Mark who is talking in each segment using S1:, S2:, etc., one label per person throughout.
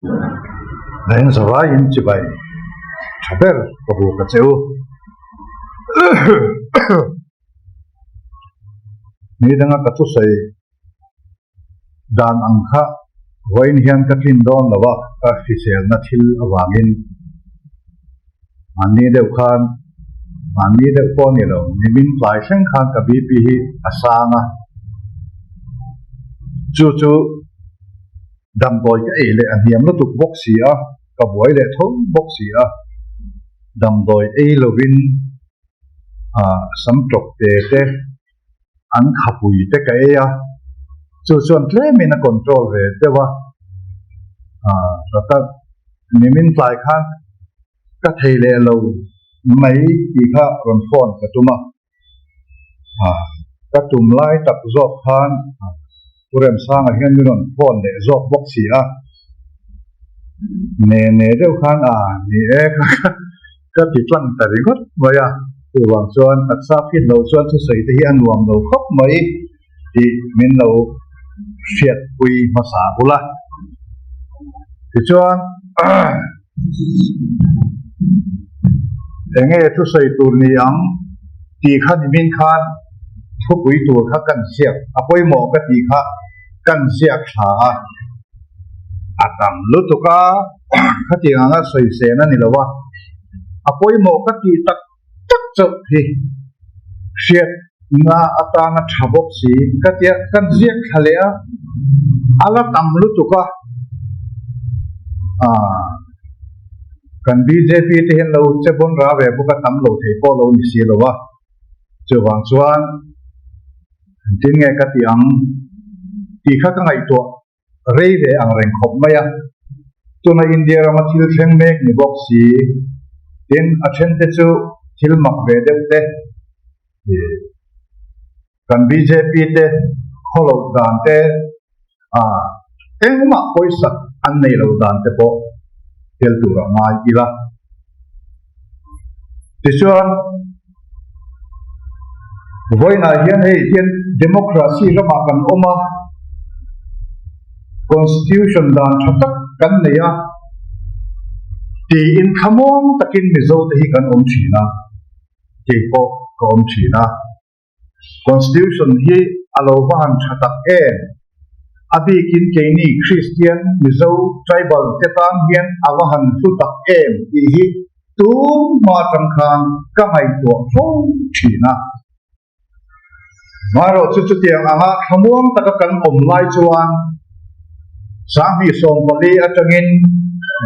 S1: Reng zavaiin chibai tha ber ka buk a che u. Ni danga ka thusawi dan ang kha vawiin hian ka tlin dawn lo a, ka hriselna thil avangin mahni deuh khan mahni deuh pawh a ni lo, nimin tlai thleng khan ka BP hi a sang a, chu chu Damdawi ka ei leh a hniam lutuk bawk si a, ka buai leh tho bawk si a. Damdawi ei lovin sam tawp te te, an khapui te ka ei a, chu chuan tlemin a control ve deuh a. Nimin tlai khan ka thei leh lo mai tih kha rawn phone ka tum a. Ka tum lai tak zawk khan Pu Remsanga hian min rawn phone leh zawk bawk si a, ne ne deuh khan a ni e ka ti tlang ta ringawt mai a, chuvang chuan taksa phit loh chuan thusawi te hi a nuam lo khawp mai tih min lo hriatpui hmasa bul a. Tichuan eng nge thusawi tur ni ang tih kha nimin khan thupui tur kha kan ziak a pawimawh ka tih kha kan ziak thla a, a tam lutuk a, khatiang anga sawisên a ni lo a, a pawimawh ka tih tak tak chauh hi hriatna atana tha bawk si ka tia kan ziak thla leh a, a la tam lutuk a, aah kan bjp te hian lo che bawn ra ve bawk a, tam lo thei pawh lo ni si lo a, chuvang chuan engtin nge ka tih ang tih kha ka ngaihtuah. Rei ve ang reng khawp mai a, tuna India rama thil thleng mek ni bawk si, tin a then te chu thil mak ve deuh te, kan bjp te khawloh dan te, engmah pawisak an nei lo dan te pawh tel tur a ngai ila. Tichuan, vawiinah hian hei hian democracy ramah kan awm a, constitution dan tha tak kan nei a tiin thlamuang takin Mizote hi kan awm thin a, kei pawh ka awm thin a. Constitution hi a lo va han tha tak em? A bikin keini Kristian Mizo tribal te tan hian a va han hlu tak em tih hi tun hma atang khan ka ngaihtuah fo thin a. Marawh chu chutiang anga thlamuang taka kan awm lai chuan 2014 atangin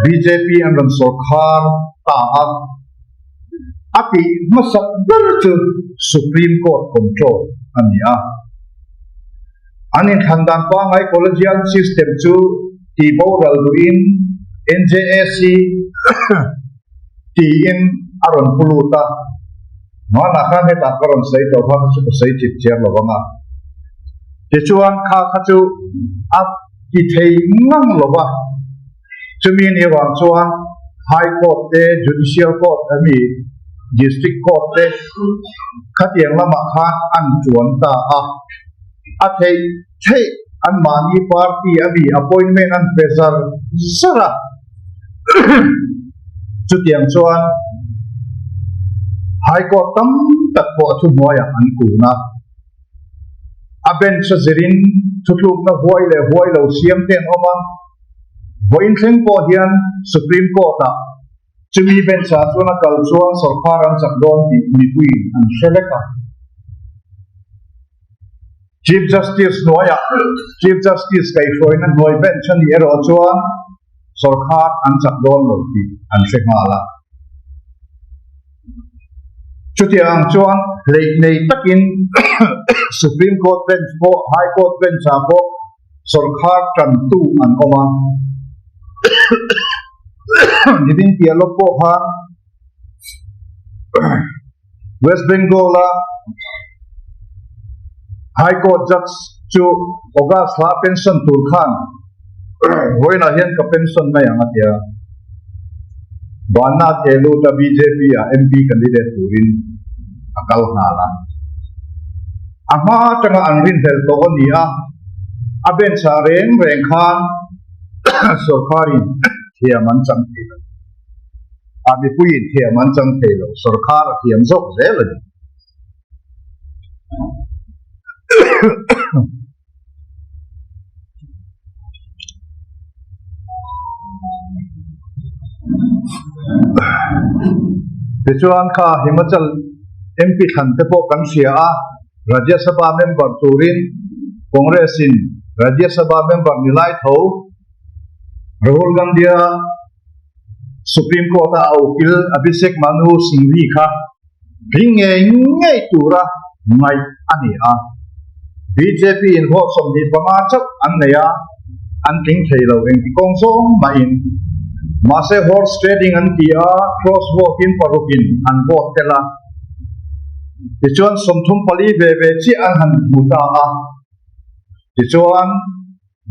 S1: bjp an rawn sawrkhar ta a. A tih hmasak ber chu Supreme Court control a ni a. An inthlan dan pangngai collegial system chu tihboral duhin NJAC tiin a rawn pu lut a. Hmanah khan hetah ka rawn sawi tawh kha chu ka sawi chip chiar lo vang a. Tichuan kha kha chu a ti thei ngang lo va. Chumi ni avang chuan High Court te, Judicial Court a mi, District Court te khatiang lamah khan an tuan ta a. A theih theih anmahni party a mi appointment an pe zar zar a. Chutiang chuan High Court tam tak pawh a thuhnuaiah an kun a. A bench a zirin thutlukna huai leh huai lo siam te an awm a. Vawiin thleng pawh hian Supreme Court-ah chumi bench-ah chuan a kal chuan sawrkar an chak dawn tih mipuiin an hre vek a. Chief Justice hnuaiah Chief Justice kaihhruaina hnuai bench a nih erawh chuan sawrkar an chak dawn lo tih an hre nghal a. Chutiang chuan hleih nei takin Supreme Court bench pawh High Court bench-ah pawh Sawrkhar tantu an awm a, nimin piah lawk pawh khan West Bengal-a High Court Judge chu August hla pension tur khan vawiinah hian ka pension mai ang a ti a, Banna the luta BJP-a MP candidate turin a kal nghal a. A hma atanga an rinhlelh tawh a ni a, a bench ah reng reng khan Sorkarin thiam an chang thei lo. A mipuiin thiam an chang thei lo. Sorkar a thiam zawk zel a ni. Tichuan kha Himachal MP thlan te pawh kan hria a, Rajya Sabha member turin Congress in Rajya Sabha member ni lai tho Rahul Gandhi-a Supreme Court-a a ukil Abhishek Manu Singhvi kha tling ngei ngei tura ngaih a ni a. Bjp in vote 25 chauh an nei a, an tling thei lo engti kawng zawng mahin. Mahse horse trading an ti a, cross vote in parukin an vote tel a. Tichuan 34 ve ve chiah an han hmu ta a. Tichuan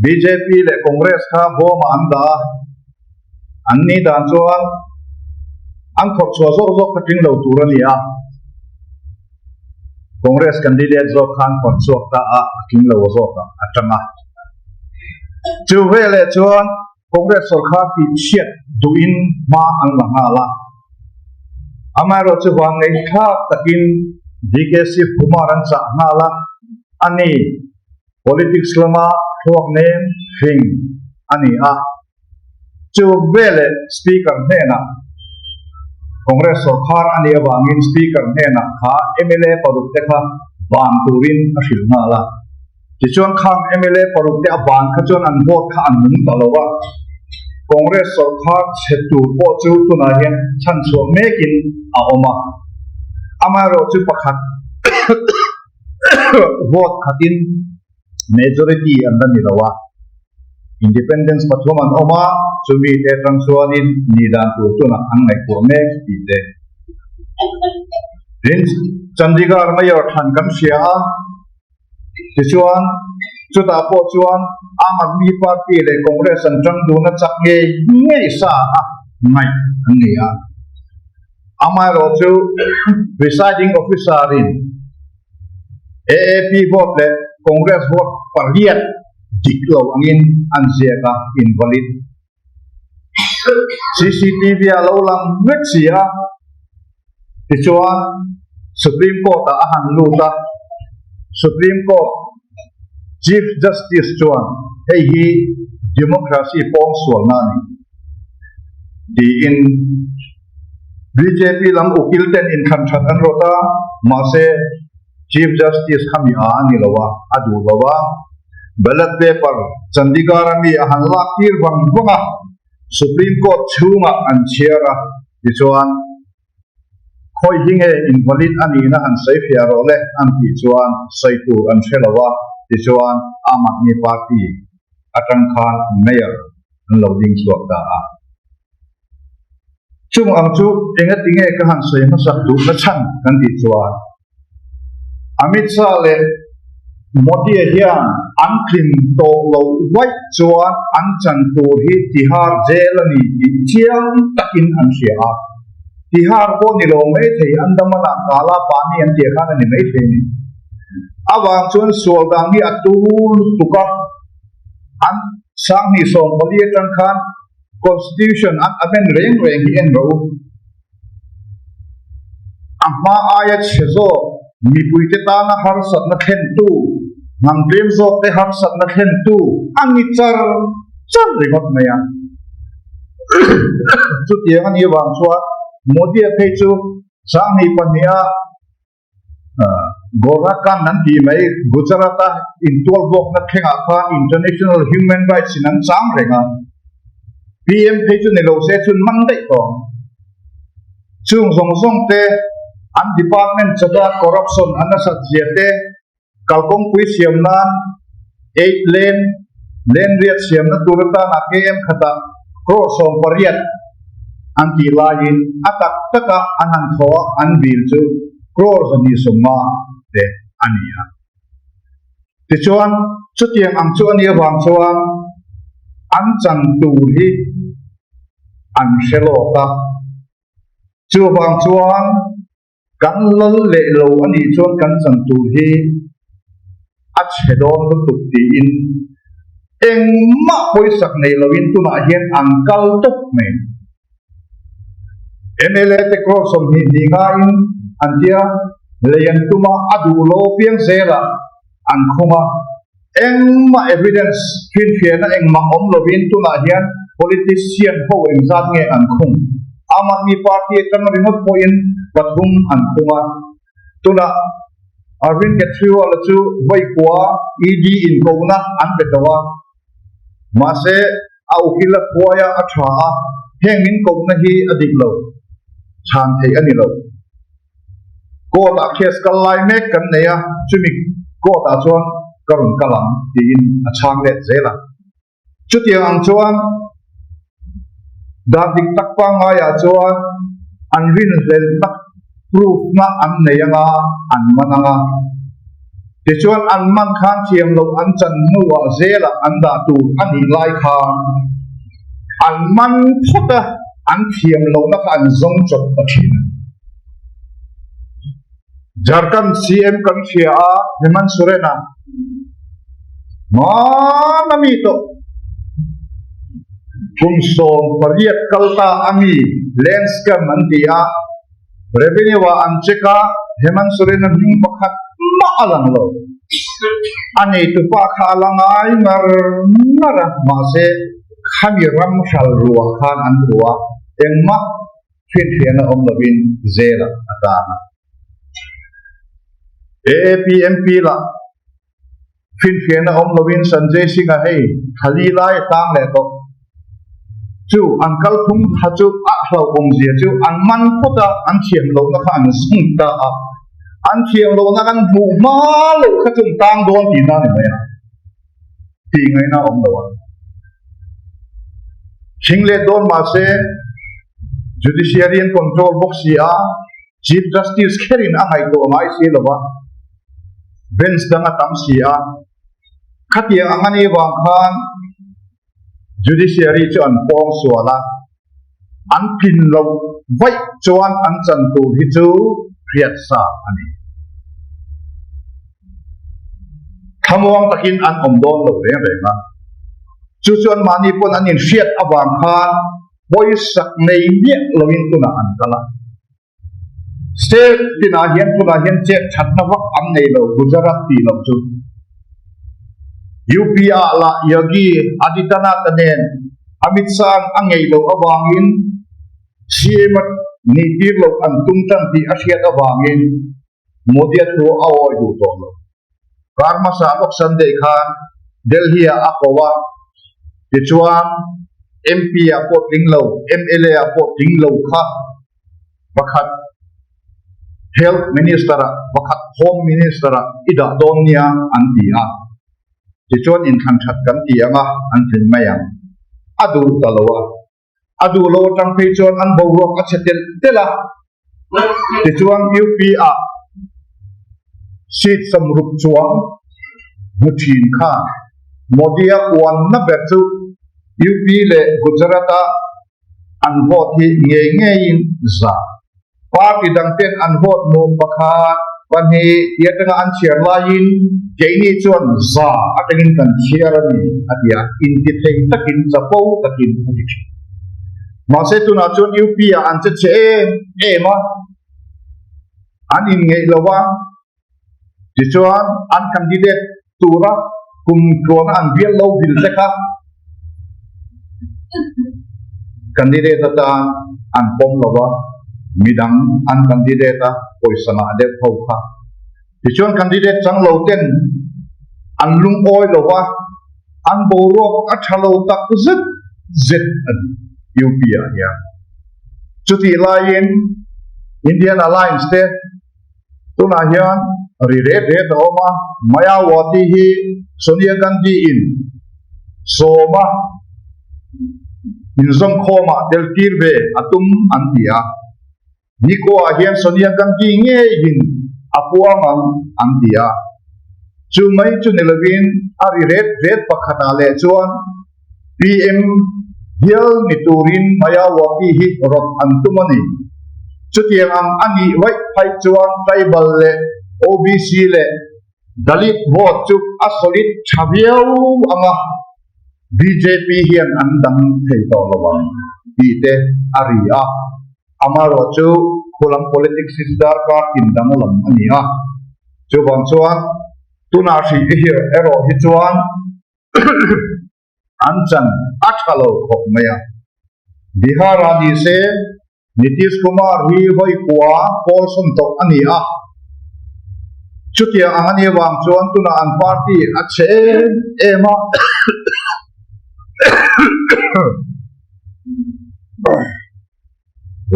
S1: bjp leh Congress kha bawmah an dah a, an ni dan chuan an khawrh chhuah zawk zawk kha tling lo tur a ni a. Congress candidate zawk khan khawrh chhuak ta a, a tling lo zawk ah a tang a. Chu veleh chuan Congress sorkar tih chhiat duhin hma an la nghal a. Amaherawh chu vangngeihthlak takin DK Shiv Kumar an chah nghal a, a ni. Politics lama thluak nem hring a ni a. Chu veleh Speaker hnenah Congress sorkar a nih avangin Speaker hnenah kha mla paruk te kha ban turin a hrilh nghal a. Tichuan khang mla paruk te a ban kha chuan an vote kha an nung ta lo a. Congress sorkar chhe tur pawh chu tunah hian chhanchhuah mekin a awm a. Amaherawhchu pakhat Vote khatin majority an la ni lo a, independence pathum an awm a, chumi te atang chuanin ni dan tur tunah an ngaihtuah mek tih te. Tin, Chandigarh Mayor thlan kan hria a, tichuan chutah pawh chuan Aam Aadmi Party leh Congress an tang dun a chak ngei ngei sa a ngaih an ni a. Amaherawhchu presiding officer-in AAP vote leh Congress vote pariat dik lo angin an ziak a, invalid. CCTV-ah lo lang vek si a, tichuan Supreme Court-ah a han lut a, Supreme Court Chief Justice chuan hei hi democracy pawngsualna a ni tiin Bjp lam ukil ten inthlan that an rawt a, mahse Chief Justice kha mi a a ni lo a, a duh lo a. Ballot paper Chandigarh a mi a han lak tir vang vang a, Supreme Court chhungah an chhiar a, tichuan Khawi hi nge invalid a nihna han sawi fiah rawh le an tih chuan sawi tur an hre lo a, tichuan Aam Aadmi Party atang khan Mayor an lo ding chhuak ta a. Chung ang chu engati nge ka han sawi hmasak duhna chhan kan tih chuan Amit Shah leh Modi-a hian an tling tawh loh vaih chuan an chan tur hi Tihar jail a ni tih chiang takin an hria a. Tihar pawh ni lo maithei, Andaman-ah Kala Pani an tih khan a ni maithei a ni. Avang chuan sual dang hi a tur lutuk a, an 2014 atang khan Constitution an amend reng reng hi en rawh u. A hma aia chhe zawk mipuite tana harsatna thlentu, hnam tlem zawkte harsatna thlentu a ni char char ringawt mai a. Chutiang a nih avang chuan Modi-a phei chu 2002-a Gorakhan an tih mai Gujarat-a intualbawkna thlengah khan International Human Rights in an chang reng a, PM phei chu ni lo se chun man daih tawh ang. Chung zawng zawng te an department chata corruption a nasat zia te, kalkawngpui siam nan eight lane, lane riat siamna tur atana KM khatah crore 18 an tih laiin a tak taka an han thaw a an bill chu crore 150 te a ni a. Tichuan, chutiang ang chu a nih avang chuan an chan tur hi an hre lawk a. Chuvang chuan Kan lal leh lo a nih chuan kan chan tur hi a chhe dawn lutuk tiin Engmah pawisak nei loin tunah hian an kal tawp mai. Mla te crore 20 ni ngaiin an tia, lei an tum a, a duh lo piang zelah an khung a. Engmah evidence finfiahna engmah awm lovin tunah hian politician ho engzat nge an khung? Aam Aadmi Party atang ringawt pawhin pathum an khung a. Tunah Arvind Kejriwal-a chu vawi kua ED inkohna an pe tawh a. Mahse, a ukil a phuai a, a tha a, heng min kohna hi a dik lo, chhan theih a ni lo. Court ah case kal lai mek kan nei a, chumi court ah chuan ka rawn kal ang tiin a chhang let zel a. Chutiang ang chuan dan dik tak pangaiah chuan an rinhlelhna proof na an nei anga an man anga. Tichuan an man khan thiam loh an chan hnuah zelah an dah tur a nih lai khan an man phawt a, an thiam lohna kha an zawng chawp ta thin a. Jharkhand CM kan hria a, Hemant Soren-a hmaan a mi tawh kum 18 kal ta a mi land scam an ti a, Revenue-ah an check a, Hemant Soren-a hming pakhat mah a lang lo. A neitupa kha a la ngai ngar ngar a, mahse khami ram hral ruah khan an hmu a, engmah finfiahna awm lovin jail-ah a tang a. AAP MP lah Finfiahna awm lovin Sanjay Singh-a hei thali lai a tang leh tawh. Chu an kalphung kha chu a hlauhawmzia chu an man phawt a, an thiam lohna kha an zung ta a. An thiam lohna kan hmuh hma loh kha chu an tang dawn tihna a ni mai a, tih ngaihna a awm lo a. Thing let dawn mahse Judiciary an control bawk si a, Chief Justice kherin a ngaihtuah ngai si lo va. Bench dang a tam si a, khatiang ang a nih vang khan Judiciary chu an pawng sual a, an tlin loh vaih chuan an chan tur hi chu hriat sa a ni. Thlamuang takin an awm dawn lo reng reng a, chu chu anmahni pawn an inhriat avang khan pawisak nei miah loin tunah an kal a. State tinah hian tunah hian chet thatna vak an nei lo Gujarat tih loh chu. UP ah lah Yogi Adityanath-a nen Amit Shah-a'n a ngei loh avangin CM-a nih tir loh an tum tan tih a hriat avangin Modi-a thu a awi duh tawh lo. Kar hmasa lawk Sunday khan Delhi-ah a ko a, tichuan MP-ah pawh tling lo, MLA-ah pawh tling lo kha pakhat Health Minister-ah, pakhat Home Minister-ah i dah dawn nia an ti a. Tichuan inthlan that kan ti ang a, an tlin mai ang. A duh ta lo a. A duh lo atang phei chuan an boruak a chhe telh telh a, tichuan UP ah seat 60 chuang hmu thin khan Modi-a uanna ber chu UP leh Gujarat-a an vote hi ngei ngeiin za. Party dang ten an vote hmuh pakhat, pahnih tih atanga an chhiar laiin keini chuan za atangin kan chhiar a ni a ti a, intithei takin chapo takin a ti thin. Mahse tunah chuan UP ah an che chhe em em a, an inngeih lo a, tichuan an candidate tura kum tluana an bial lo vil te kha candidate atan an pawm lo a, midang an candidate a pawisa ngah deuh ho kha. Tichuan candidate chang lo ten an lungawi lo a, an boruak a tha lo tak zet zet a ni UP ah hian. Chutih laiin Indian Alliance te Tunah hian ri ret ret a awm a, Mayawati hi Sonia Gandhi in sawma inzawmkhawmah tel tir ve a tum an ti a. Nikhuaah hian Sonia Gandhi ngeiin a puang ang an ti a. Chu mai chu ni lovin a ri ret ret pakhatah leh chuan PM hial ni turin Mayawati hi rawt an tum a ni. Chutiang ang a nih vaih phai chuan tribal leh OBC leh Dalit vote chu a solid tha viau ang a. Bjp hian an dang thei tawh lo ang tih te a ri a. Amaherawhchu khulam politics hi chu darkar in danglam a ni a. Chuvang chuan tunah hrih hi erawh hi chuan an chan a tha lo khawp mai a. Bihar-ah ni se Nitish Kumar hi vawi kua pawl sawn tawh a ni a. Chutiang ang a nih avang chuan tunah an party a chhe em em a.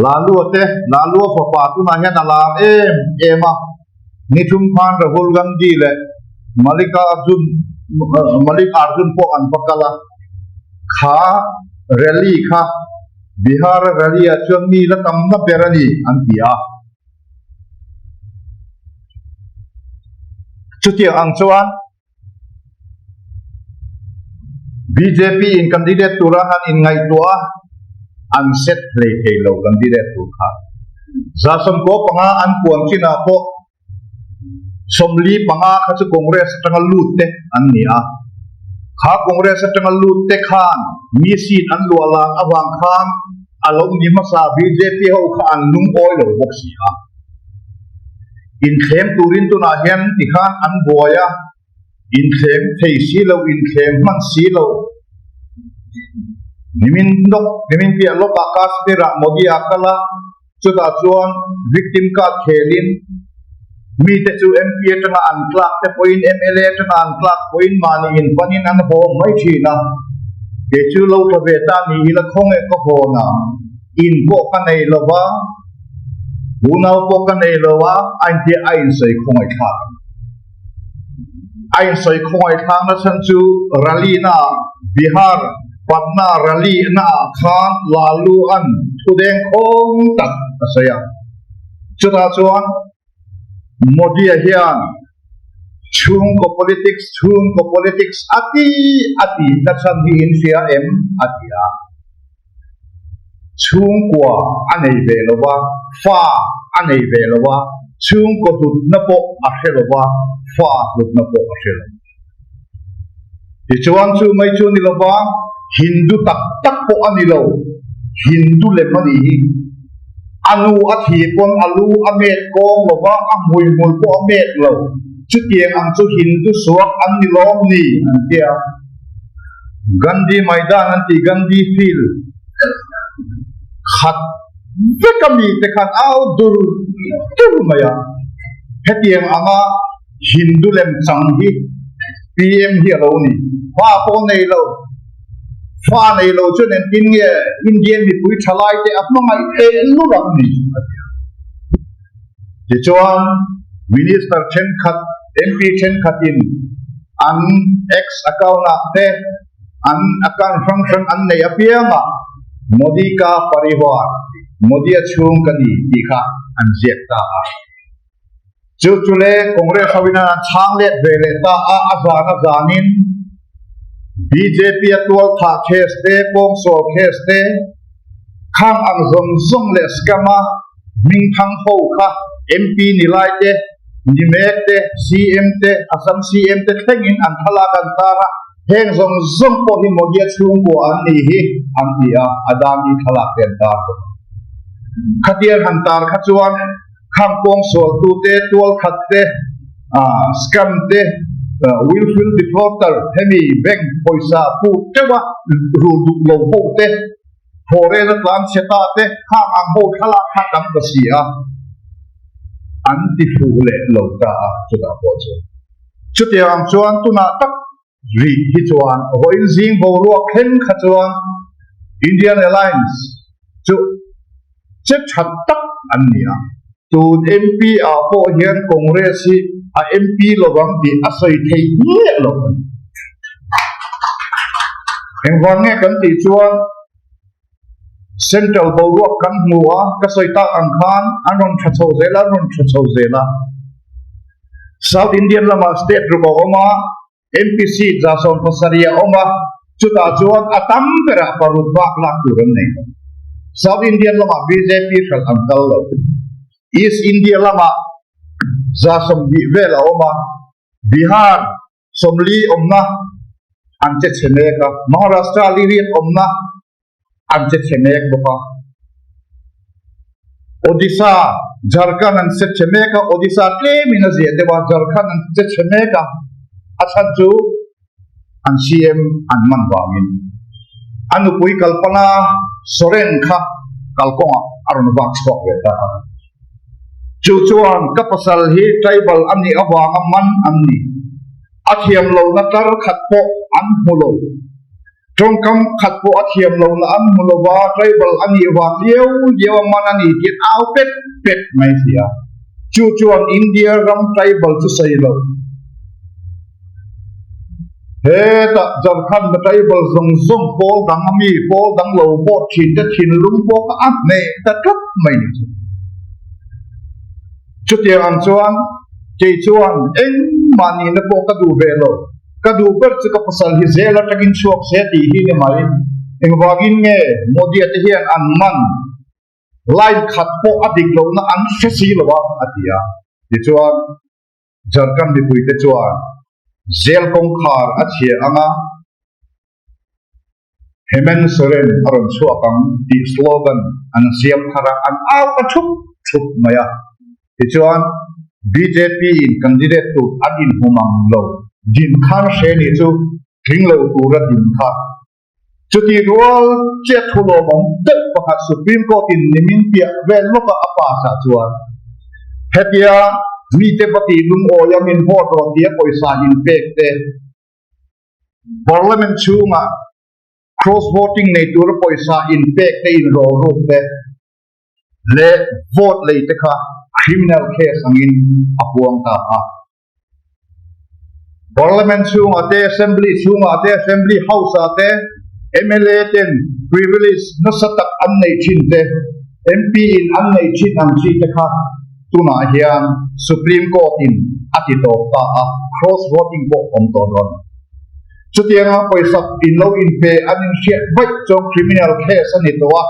S1: Lalua te, Lalua fapa tunah hian a lar em em a, nithum khan Rahul Gandhi leh Malika Arjun Malik Arjun pawh an va kal a, kha rally kha Bihar a rally ah chuan mi la tam na ber a ni an ti a. Chutiang ang chuan Bjp in candidate tura han inngaihtuah a, an set hlei thei lo candidate tur kha. 75 an puan chinah pawh 45 kha chu Congress atanga lut te an ni a. Kha Congress atanga lut te khan mi seat an luah lan avang khan a lo ni hmasa bjp ho kha an lungawi lo bawk si a. Inthlem turin tunah hian tikhan an buai a, inthlem thei si lo, inthlem hman si lo. Nimin lawk, nimin piah lawkah Kashmir-ah Modi-a kal a, chutah chuan victim card khelin mite chu MP atanga an tlak te pawhin, mla atanga an tlak pawhin mahni inpanin an haw mai thin a. Kei chu lo tha ve ta ni ila khawnge ka hawn a, in pawh ka nei lo va. Unau pawh ka nei lo a, a intia a insawi khawngaih thlak a ni. A insawi khawngaih thlak na chhan chu rally na ah Bihar Patna rally na ah khan Lalu an thu deng khawng tak a sawi a. Chutah chuan Modi-a hian chhungkaw politics, chhungkaw politics a ti a ti na chhan hi in hria em? a ti a. Chhungkua a nei ve lo va, fa a nei ve lo va, chhungkaw hlutna pawh a hre lo va, fa hlutna pawh a hre lo. Tichuan chu mai chu a ni lo va, Hindu tak tak pawh a ni lo, Hindu lem a nih hi. A nu a thi pawn a lu a met kawng lo va, a hmuihmul pawh a met lo. Chutiang ang chu Hindu suak an ni lawm ni an ti a. Gandhi Maidan an tih Gandhi Field khat vek a mite khan au dur dur mai a, hetiang anga Hindu lem chang hi PM hi a lo ni. Fa pawh nei lo, fa nei lo chuan engtin nge Indian mipui thalai te a hmangaih teh lul ang ni a ti a. Tichuan Minister thenkhat, MP thenkhatin an X account ah te an account hrang hrang an neih apiangah Modi ka parivar, Modi-a chhung ka ni tih kha an ziak ta a. Chu chu le Congress ho in an chhang let ve leh ta a, a zan a zanin BJP-a tual thah case te, pawngsawl case te, Khang ang zawng zawng leh scam-a hmingthang ho kha MP ni lai te, ni mek te, CM te, Assam CM te thlengin an thlalak an tar a, heng zawng zawng pawh hi Modi-a chhungkua an ni hi an ti a, Adani thlalak te an tar bawk a. Khatiang han tar kha chuan khang pawngsualtu te, tualkhat te, scam te, willful defaulter hemi bank pawisa puk teuha rul duh lo ho te, Thawhrel a tlan chhe ta te khang ang ho thlalak kha tam ta si a, an ti fuh leh lo ta a chutah pawh chuan. Chutiang ang chuan tunah tak rih hi chuan vawiin zing boruak thleng kha chuan Indian Airlines chu che tha tak an ni a. Tun MP ah pawh hian Congress hi a MP lovang tih a sawi theih miah lo a ni. Engvang nge kan tih chuan Central boruak kan hmu a, ka sawi tak ang khan an rawn tha chho zel a, an rawn tha chho zel a. South Indian lamah state ruk a awm a, MP seat 77 a awm a, chutah chuan a tam berah paruk bak lak tur an nei lo. South Indian lamah bjp hralh an kal lo. East India lamah 120 vel a awm a, Bihar 40 awmna. an che chhe mek a, Maharashtra liriat awmna an che chhe mek bawk a. Odisha, Jharkhand an che chhe mek a, Odisha tlemin a ziah deuh a, Jharkhand an che chhe mek a, a chhan chu an CM an man vangin. A nupui Kalpana Soren kha kalkawngah a rawn vak chhuak ve ta a. Chu chuan ka pasal hi tribal a nih avanga man an ni. A thiam lohna tar khat pawh an hmu lo. Tawngkam khat pawh a thiam lohna an hmu lo va, tribal a nih vang liau liau a man a ni tih an au pet pet mai si a. Chu chuan India ram tribal chu sawi lo. Hetah Jharkhand tribal zawng zawng pawl dang a mi pawl dang lo vote thin te thinlung pawh kha a hneh ta tlat mai ni chu. Chutiang ang chuan kei chuan engmah nihna pawh ka duh ve lo. Ka duh ber chu ka pasal hi zel atangin chhuak se tih hi ni mai. Engvangin nge Modi-a te hian an man line khat pawh a dik lohna an hre si lo a, a ti a. Tichuan. Jharkhand mipuite chuan jail kawngkhar a chhia ang a, Hemant Soren a rawn chhuak ang tih slogan an siam thar a, an au ta thup thup mai a. Tichuan, bjp in candidate tur an inhmu mang lo. Din khan hre nih chu tling lo tura din kha. Chuti rual chiah thu lawmawm deuh pakhat Supreme Court in nimin piah vel lawka a pass ah chuan hetia mite va tih lungawi a min vote rawh tia pawisa in pek te, Parliament chhungah cross voting nei tura pawisa in pek te in rawh ruk te leh vote lei te kha criminal case angin a puang ta a. Parliament chhungah te, Assembly chhungah te, Assembly House ah te mla ten privilege nasa tak an neih thin te, MP in an neih thin ang chi te kha tunah hian Supreme Court in a ti tawp ta a, cross voting pawh awm tawh dawn. Chutianga pawisa in lo inpe an inhriat vaih chuan criminal case a ni tawh a,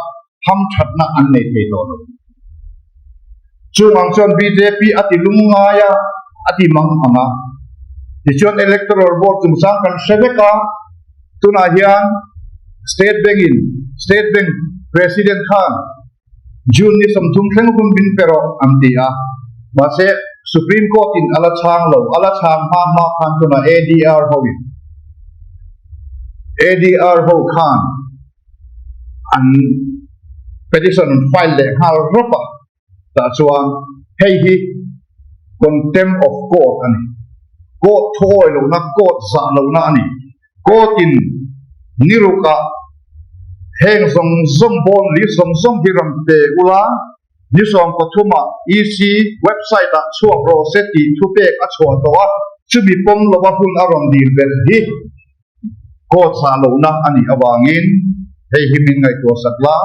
S1: hamthatna an nei thei tawh lo. Chungah chuan bjp a ti lung ngai a, a ti mang ang a. Tichuan Electoral Board chungchang kan hre vek a, tunah hian State Bank in State Bank President khan June ni 30 thleng hun min pe rawh an ti a, mahse Supreme Court in a la chhang lo, a la chhang hma hma khan tunah ADR ho in ADR ho khan an petition an file leh nghal rawp a, tah chuan hei hi contempt of court a ni, court thuawi lohna, court zah lohna a ni, court in ni rukah heng zawng zawng bond list zawng zawng hi rawn pe ula, ni 13 ah EC website ah chhuak rawh se tih thupek a chhuah tawh a, chumi pawm lova hun a rawn dil belh hi. Court zah lohna a nih avangin hei hi min ngaihtuah sak la,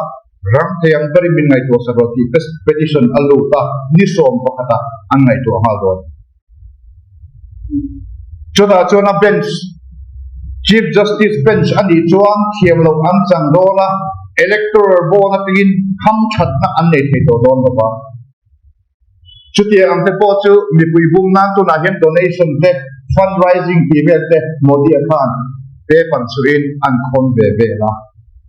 S1: ram thei ang berin min ngaihtuah sak rawh tih petition a lut a, ni 11 ah an ngaihtuah nghal dawn. Chutah chuan a bench, Chief Justice bench a nih chuan thiam loh an chang dawn a, Electoral Bond atangin hamthatna an nei thei tawh dawn lo va. Chutiang ang te pawh chu mipui bum nan tunah hian donation te, fund raising tih vel te Modi-a khan paper chhuhin an khawn ve vel a.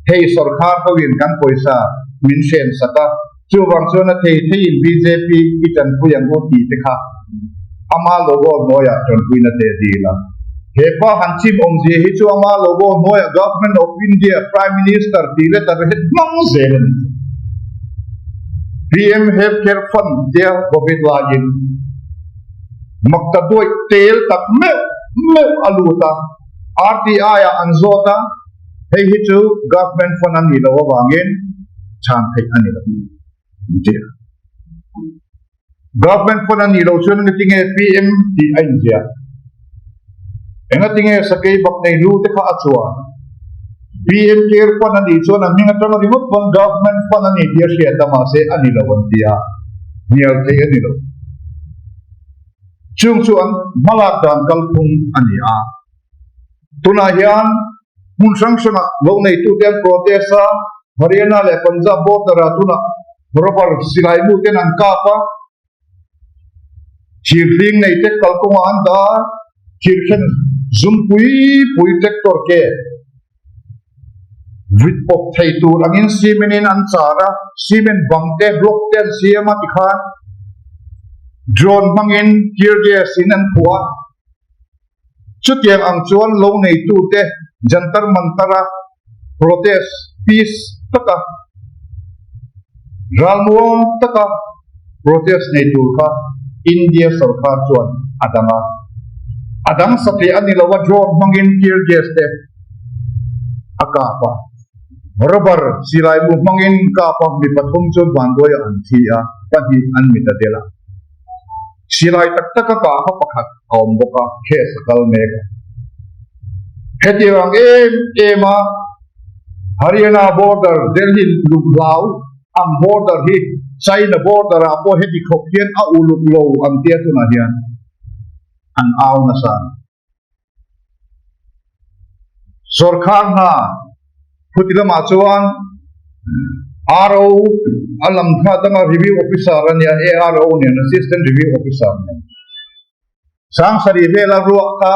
S1: Hei sorkar hoin kan pawisa min hren sak a, chuvang chuan a thei theiin bjp i tanpui ang u tih te kha ama logo hnuaiah tanpuina te a dil a. He pa han chim awmzia hi chu ama logo hnuaiah Government of India Prime Minister tih letter hi hmang zel a ni. PM Healthcare Fund tia Covid laiin makta duaih tel tak meuh meuh a lut a, RTI-ah an zawt a, hei hi chu Government Fund a nih loh avangin chhan theih a ni lo an ti a. Government Fund a nih loh chuan engatinge PM tih a inziah? Engatinge sakei bak nei lu te kha a chuan? PM Care Fund a nih chuan a hming atanga ringawt pawn Government Fund a ni tih a hriat a, mahse a ni lo an ti a, hnial theih a ni lo. Chung chu an hmalak dan kalphung a ni a. Tunah hian hmun hrang hrangah lo neitute an protest a, Haryana leh Punjab border-ah tunah rubber silai muten an kap a, thirhling neite kalkawngah an dah a, thirkhen Zum pui pui tractor ke vit pawp thei tur angin cement in an char a, cement bang te block te an siam a tikhan drone hmangin tear gas in an phuah a. Chutiang ang chuan lo neitute Jantar Mantar-a protest peace taka ralmuang taka protest nei tur kha India sorkar chuan a dang a. A dang satliah a ni lo a, drone hmangin tear gas te a kap a. Rubber silai mu hmangin kap a, mi pathum chu vanduaiah an thi a, pahnih an mit a del a. Silai tak taka kah kha pakhat a awm bawk a, case a kal mek a. Hetiang ang em em a Haryana border Delhi luk hlau ang border hi China border ah pawh heti khawp hian a uluk lo ang tia tunah hian an au nasa a ni. Sorkar hna phuti lamah chuan RO a lam thla danga review officer a nia, ARO nen assistant review officer nen Sangsarih vela ruah kha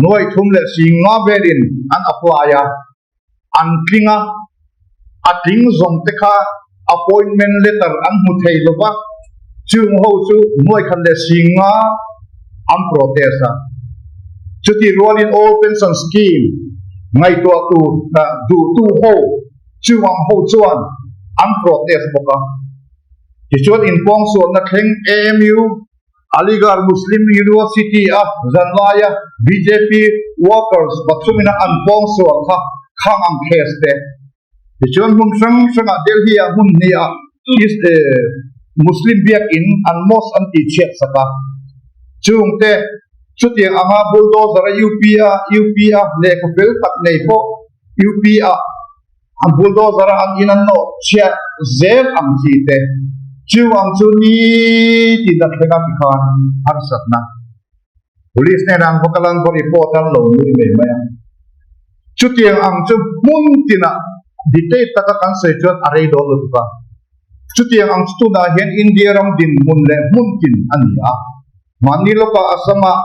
S1: nuaih thum leh singa velin an apply a, an tling a, a tling zawng te kha appointment letter an hmu thei lo va, chung ho chu nuaih khat leh singa an protest a. Chutih rualin Old Pension Scheme ngaihtuah tur duhtu ho chung ang ho chuan an protest bawk a. Tichuan inpawngsualna thleng AMU Aligarh Muslim University-a zanlaia bjp workers pathumina an pawngsual kha khang ang case te. Tichuan hmun hrang hrangah Delhi-ah hmun hniah Muslim biakin an mosque an tihchhiat sak a. Chungte chutiang anga bulldozer-a UP-a UP-a lehkha fel tak nei pawh UP-ah An bulldozer a an in an nawh chhiat zel ang chi te chu ang chu ni tin a thleng a tikhan harsatna police hnenah an va kal a an va report a an lo nui mai mai a. Chutiang ang chu hmun tinah detail taka kan sawi chuan a rei dawn lutuk a. Chutiang ang chu tunah hian India ram dinhmun leh hmun tin a ni a. Mahni lawkah Assam-ah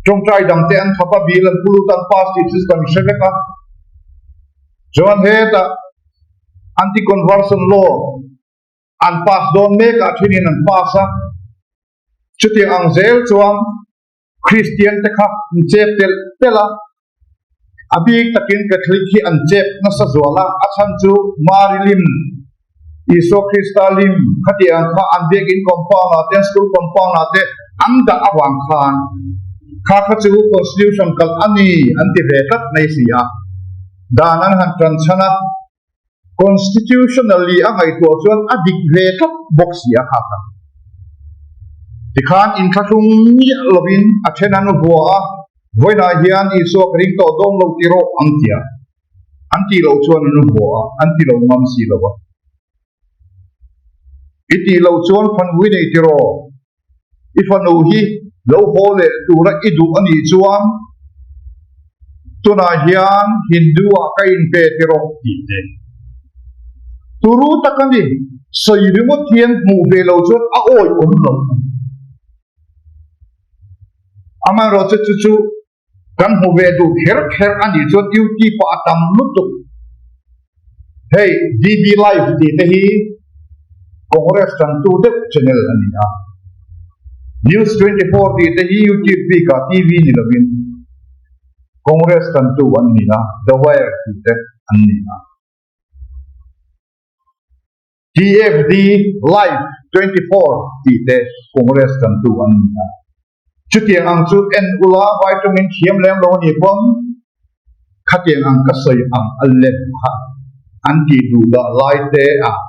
S1: tawngtai dangte an thap a, bill an pu lut a, an pass tih chu kan hre vek a. Chuan hetah anti-conversion law an pass dawn mekah thinin an pass a. Chutiang ang zel chuan Kristian te kha an chep telh telh a, a bik takin Catholic hi an chep nasa zual a, a chhan chu Mari lim, Isua Krista lim khatiang kha an biakin compound ah te an school compound ah te an dah avang khan kha kha chu constitution kalh a ni an ti ve tlat mai si a, dan an han tan chhan a, Constitutionally a ngaihtuah chuan a dik ve tlat bawk si a kha kha. Tikhan inthlahrung miah lovin a then an vua a, vawiinah hian Isua ka ring tawh dawn lo ti rawh ang tia an tih loh chuan an vua a, an ti lo ngam si lo a. I tih loh chuan fanu i nei ti rawh, I fanu hi lo haw leh tura i duh a nih chuan tunah hian Hindu ah ka inpe ti rawh tih te. Turu tak a ni, sawi ringawt hian hmuh ve lo chuan a awi awm lo. Amaherawhchu chu chu Kan hmu ve duh kher kher a nih chuan YouTube ah a tam lutuk. Hei DB Live tih te hi Congress tantu deuh channel a ni a. News 24 tih te hi YouTube bikah TV ni lovin Congress tantu an ni a, The Wire tih te an ni a. TFD Live 24 tih te Congress tantu an ni a. Chutiang ang chu en ula vai tawngin thiam lem lo a nih pawn khatiang ang ka sawi ang a lem kha an tih duh dah lai te ah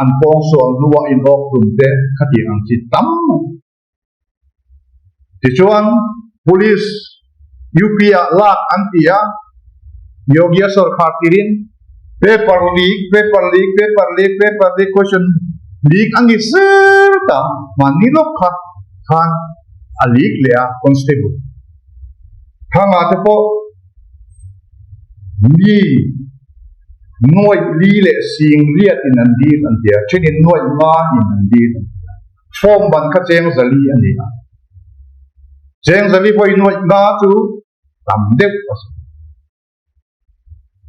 S1: an pawngsual hnuah in awk tum te khatiang ang chi tam mai. Tichuan Police UP ah lak an ti a, Yogi a sawrkhar tirin paper leak, paper leak, paper leak, paper leak question leak a ni zel ta, mahni lawk kha khan a leak leh a constable thanga te pawh mi nuaih li leh sing riat in an dil an ti a, then in nuaih nga in an dil an ti a, form ban kha cheng zali a ni a. Cheng zali vawi nuaih nga chu tam deuh a si.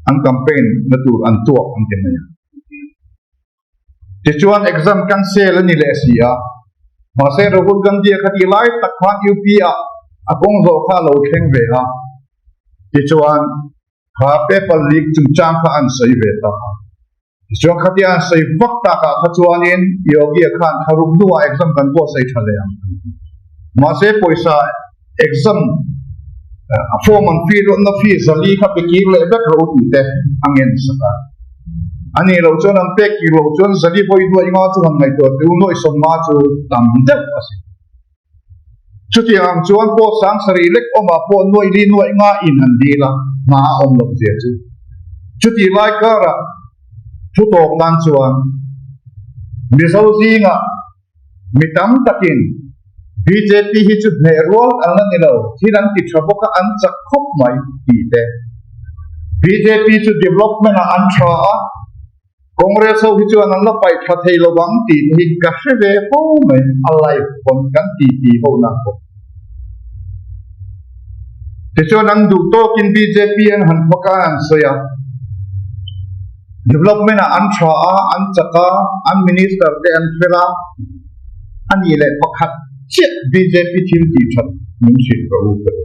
S1: An campaign na tur an tuak an ti mai a. Tichuan exam cancel a ni leh si a. Mahse Rahul Gandhi-a kha ti lai tak khan UP ah a kawng zawh kha a lo thleng ve a. Tichuan kha paper leak chungchang kha an sawi ve ta a. Tichuan khatia an sawi vak takah kha chuanin Yogi-a khan thlaruk hnuah exam kan pawh sawi tha leh ang an ti. Mahse pawisa exam a form an fill na fee zali kha pe kir leh vek ro tih te a ngen sak a. A nih loh chuan an pek kir loh chuan zali vawi nuaih nga chu han ngaihtuah teh u, nuaih sawmnga chu tam deuh a si. Chutiang ang chuan pawh sang sarih lek awmah pawh nuaih li nuaih nga in an dil a, hma a awm loh zia chu. Chutih lai karah thu tawp nan chuan Mizo zingah mi tam takin bjp hi chu hneh rual an la ni lo, thil an ti tha bawk a, an chak khawp mai tih te. Bjp chu development ah an tha a, Congress ho hi chuan an la paih tha thei lo vang tih te hi ka hre ve fo mai, a live pawn kan ti ti ho na pawh. Tichuan an duh tawkin bjp an han phawk a, an sawi a, development ah an tha a, an chak a, an minister te an fel a, a nih leh pakhat chiah bjp thil tih that min hrilh ka u ka ti.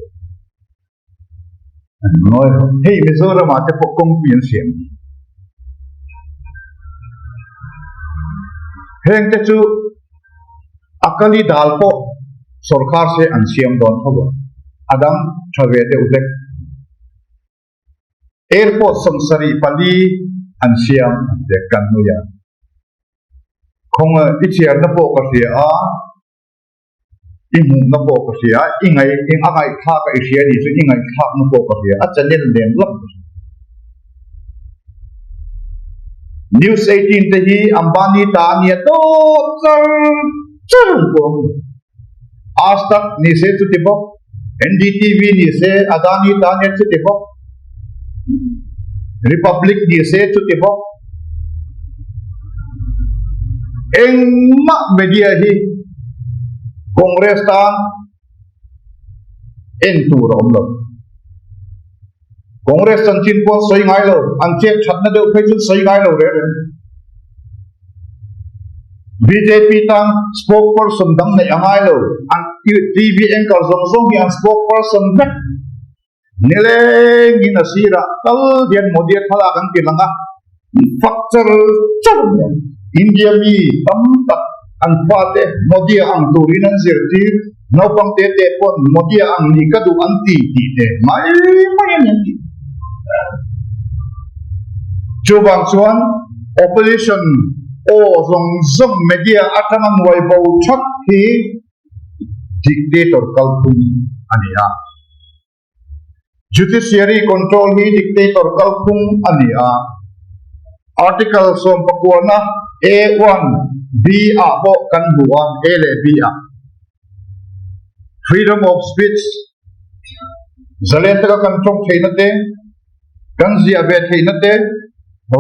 S1: Hei Mizoram ah te pawh kawngpui an siam hi. Heng te chu Akali dal pawh sorkar se an siam dawn tho a, a dang tha ve deuh hlek. Airport 74 an siam an ti kan nui a. Khawng i chhiarna pawh ka hria a. I hmuhna pawh ka hria, i ngaih a ngaihthlak a i hria nih chu i ngaihthlakna pawh ka hria, a channel nen lam ka hria. News 18 te hi Ambani ta a nia dawt char char an puang a ni. Aaj Tak ni se chuti bawk, NDTV ni se Adani ta a nia chuti bawk, Republic ni se chuti bawk. Engmah media hi Congress tan en tur a awm lo. Congress chanchin pawh an sawi ngai lo, an chet thatna deuh phei chu an sawi ngai lo reng reng. Bjp tan spokesperson dang neih a ngai lo, an TV anchor zawng zawng hi an spokesperson vek. Nilengin a sirah tal hian Modi-a thlalak an ti lang a, fak char char mai a. India mi tam tak an fate Modi-a ang turin an zirtir, naupang te te pawn Modi-a ang nih ka duh an ti tih te mai mai a ni an ti. Chuvang chuan opposition aw zawng zawng media atanga nuai bo thak hi Dictator kalphung a ni a. Judiciary control hi dictator kalphung a ni a. Article sawmpakuana A one B ah pawh kan hmu a, A leh B ah. Freedom of speech, zalen taka kan tawng theihna te, kan ziah ve theihna te,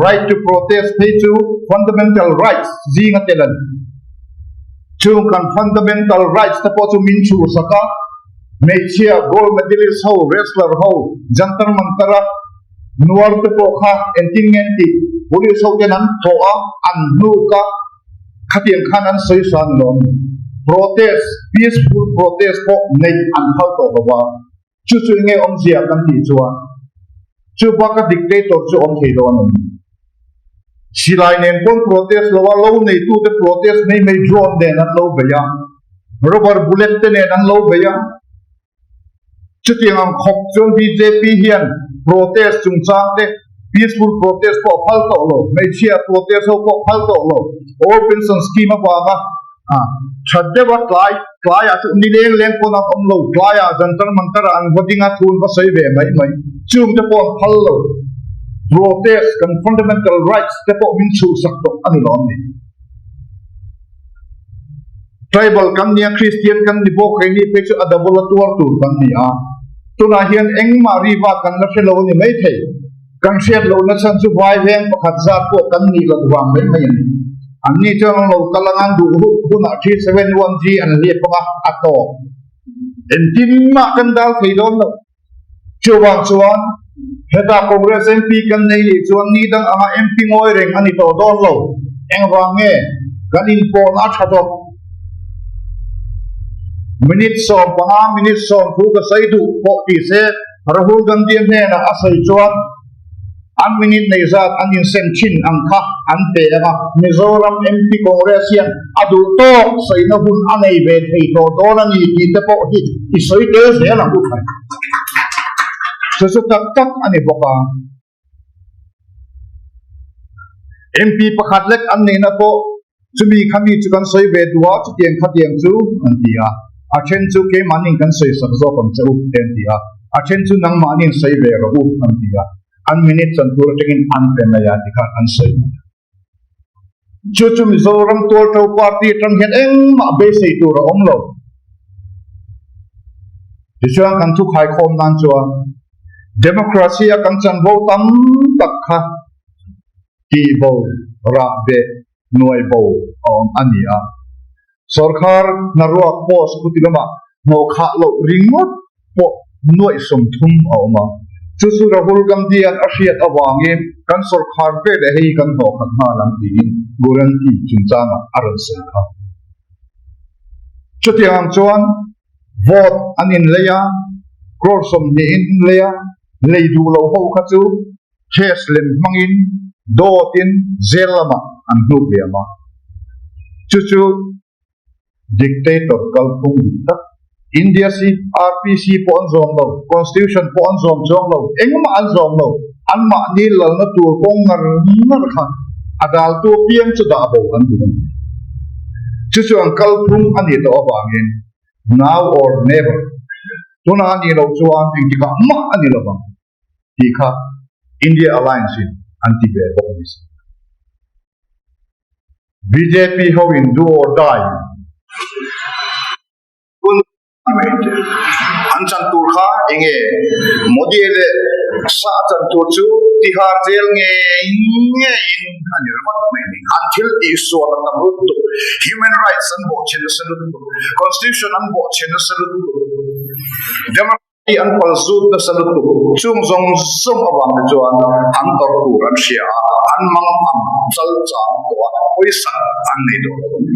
S1: right to protest phei chu fundamental rights zinga tel a ni. Chung kan fundamental rights te pawh chu min chhuhsak a, hmeichhia gold medalist ho, wrestler ho, Jantar Mantar a nuar te pawh kha engtin nge an tih, police ho ten an thawh a, an hnuk a, khatiang khan an sawi sa ni lo a ni. Protest, peaceful protest pawh neih an phal tawh lo va. Chu chu enge awmzia kan tih chuan chu baka dictator chu awm thei lo a ni. Silai nen pawn protest lo a, lo neitute protest mai mai drone nen an lo bei a, rubber bullet te nen an lo bei a. Chutiang ang khawp chuan bjp hian protest chungchang te peaceful protest pawh a phal tawh lo, hmeichhia protest ho pawh a phal tawh lo, old pension scheme avanga A tha deuh a, tlai tlaiah chu ni leng leng pawn an awm lo, tlaiah Jantar Mantar-ah an va ding a, thu an va sawi ve mai mai. Chung te pawh an phal lo. Protest, kan fundamental rights te pawh min chhuhsak tawh a ni lawm ni. Tribal kan nia, Christian kan ni bawk, keini phei chu a double a tuar tur kan ni a. Tunah hian engmah riva kan la hre lo a ni maithei. Kan hriat lohna chhan chu vai veng pakhat zat pawh kan nih loh vang mai mai a ni. Anni chuan an lo kal anga an duh huh hunah 371G an hliap ang a, a tawp. Engtin mah kan dal thei dawn lo. Chuvang chuan heta Congress MP kan nei nih chuan ni dang anga MP ngawi reng a ni tawh dawn lo. Engvang nge kan inpawhna a tha tawh? Minute 15, minute 10 ka sawi duh pawh ti se Rahul Gandhi hnenah a sawi chuan An minute nei zat an insem thin ang kha an pe ang a, Mizoram MP Congress hian a duh tawk sawina hun a nei ve thei tawh dawn a ni tih te pawh hi i sawi tel zel ang u khai. Chu chu tak tak a ni bawk a. MP pakhat lek an neihna pawh chumi kha mi chu kan sawi ve duh a, chutiang khatiang chu an ti a, a then chu keimahniin kan sawi sak zawk ang che u te an ti a, a then chu nangmahniin sawi ve rawh u an ti a, an minute chan tur atangin an pe mai a ti khan an sawi mai a. Chu chu Mizoram Tualṭo Party atang hian engmah beisei tur a awm lo. Tichuan kan thu khaikhawm nan chuan Democracy a kan chanvo tam tak kha tih bo, rah beh, nuai bo a awm a ni a. Sorkar hnaruak post khuti lamah hnawh khah loh ringawt pawh nuaih 30 a awm a. Chu chu Rahul Gandhi-a'n a hriat avangin kan sorkar ve leh hei kan hnawh khat nghal ang tiin guarantee chungchangah a rawn sawi kha. Chutiang ang chuan vote an inlei a, crore 20 in lei a, lei duh loh ho kha chu Case lem hmangin dawtin jail lamah an hnuk liam a, chu chu dictator kalphung dik tak. India CRPC pawh an zawm lo, Constitution pawh an zawm chuang lo, engmah an zawm lo, anmahni lalna tur kawng ngar ngar kha a daltu apiang chu dah bo an duh a ni. Chu chu an kalphung a nih tawh avangin now or never, tunah a nih loh chuan engtikah mah a ni lovang. tih kha India Alliance in an ti ve bawk a ni si. Bjp ho in do or die hun mai te an chan tur kha enge Modi leh Shah chan tur chu Tihar jail ngei ngei in a ni ringawt mai ni. An thil tih sual a tam lutuk, human rights an bawhchhe nasa lutuk, constitution an bawhchhe nasa lutuk, Democracy Hi an pal zut nasa lutuk chung zawng zawng avang te chuan an tawrh tur an hria a, an mang ang chal chang tawh a, pawisa an nei tawh lo a ni.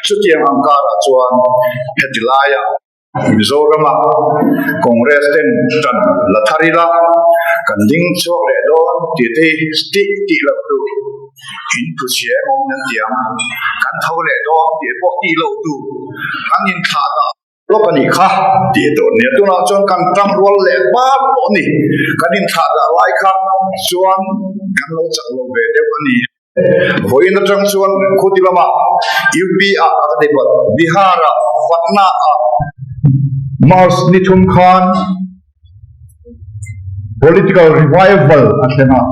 S1: Chutiang ang karah chuan heti laia Mizorama Congress ten tan la thar ila kan ding chhuak leh dawn tih te hi tih tih loh tur, in thu chhia emaw min an ti ang, kan tho leh dawn tih pawh tih loh tur, kan inthlah dah. Lawk a nih kha tih a dawn nia. Tunah chuan kan tang rual leh bar pawh a ni. Kan inthlah dah lai kha chuan kan lo chak lo ve deuh a ni. Vawiin atang chuan khuti lamah UP ah a ka ti palh, Bihar ah, Patna ah, March ni thum khan Political revival a thleng a,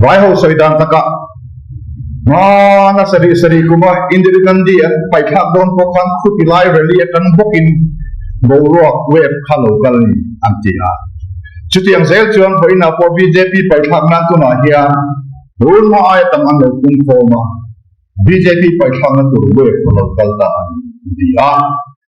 S1: vai ho sawi dan takah hmana sarih sarih kuma Indira Gandhi an paithlak dawn pawh khan khuti lai rally atang bawkin boruak wave kha lo kal a ni an ti a. Chutiang zel chuan vawiinah pawh bjp paithlak nan tunah hian rulhma aia tam an lo pungkhawm a, bjp paithlakna tur wave a lo kal ta a ni an ti a.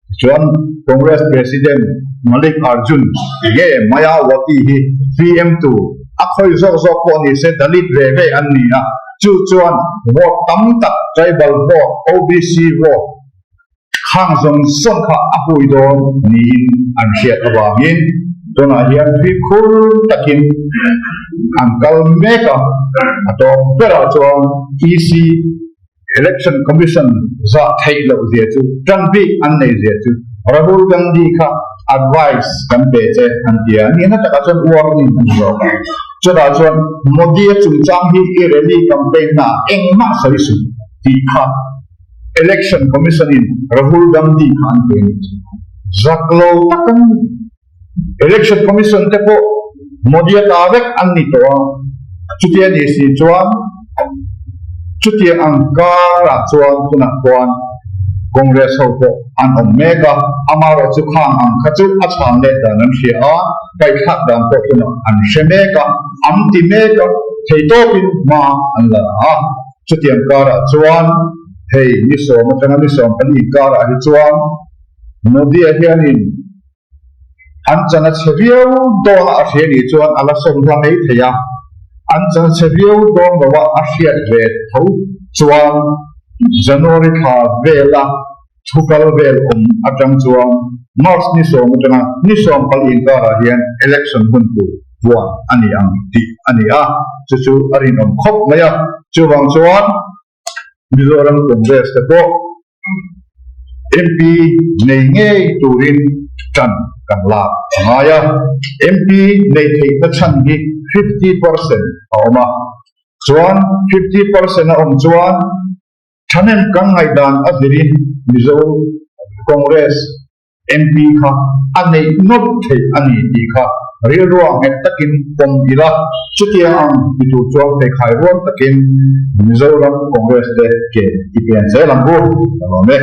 S1: Tichuan Congress President Malik Arjun nge Mayawati hi PM tur a khawi zawk zawk pawh ni se Dalit ve ve an ni a, chu chuan vote tam tak tribal vote, OBC vote khang zawng zawng kha a hui dawn niin an hriat avangin tunah hian fimkhur takin an kal mek a, a tawp berah chuan EC Election Commission zah theih loh zia chu tan bik an nei zia chu Rahul Gandhi kha advice kan pe che an ti a, nihna takah chuan warning a ni zawk a. Chutah chuan Modi-a chungchang hi i rally campaign hna engmah sawi suh tih kha Election Commission in Rahul Gandhi kha an pe a nih chu. Zak lo tak an ni. Election Commission te pawh Modi-a ta vek an ni tawh a, chutia ni si chuan chutiang ang karah chuan tunah khuan Congress ho pawh an awm mek a, amaherawh chu khang ang kha chu a chhan leh dan an hria a, paihthlak dan pawh tunah an hre mek a, an ti mek a, theitawpin hma an la a, chutiang karah chuan hei ni 10 atanga ni 14 karah hi chuan. Modi-a hianin an chan a chhe viau dawn a a hria nih chuan a la sawm hla mai thei a, an chan a chhe viau dawn lo a a hriat ve tho chuan January thla vela thu kal vel awm atang chuan March ni sawm atanga ni sawm pal inkarah hian election hun tur puan a ni ang tih a ni a, chu chu a rinawm khawp mai a, chuvang chuan Mizoram Congress te pawh MP nei ngei turin ṭan kan lak a ngai a, MP nei theihna chhan hi 50% a awm a, chuan 50% a awm chuan ṭhahnem kan ngaihdan a zirin Mizo Congress MP kha a neih nawlh theih a ni tih kha rilrua nghet takin pawm ila, chutiang ang ti tur chuan pheikhai rual takin Mizoram Congress te ke i pen zel ang u, ka lawm e.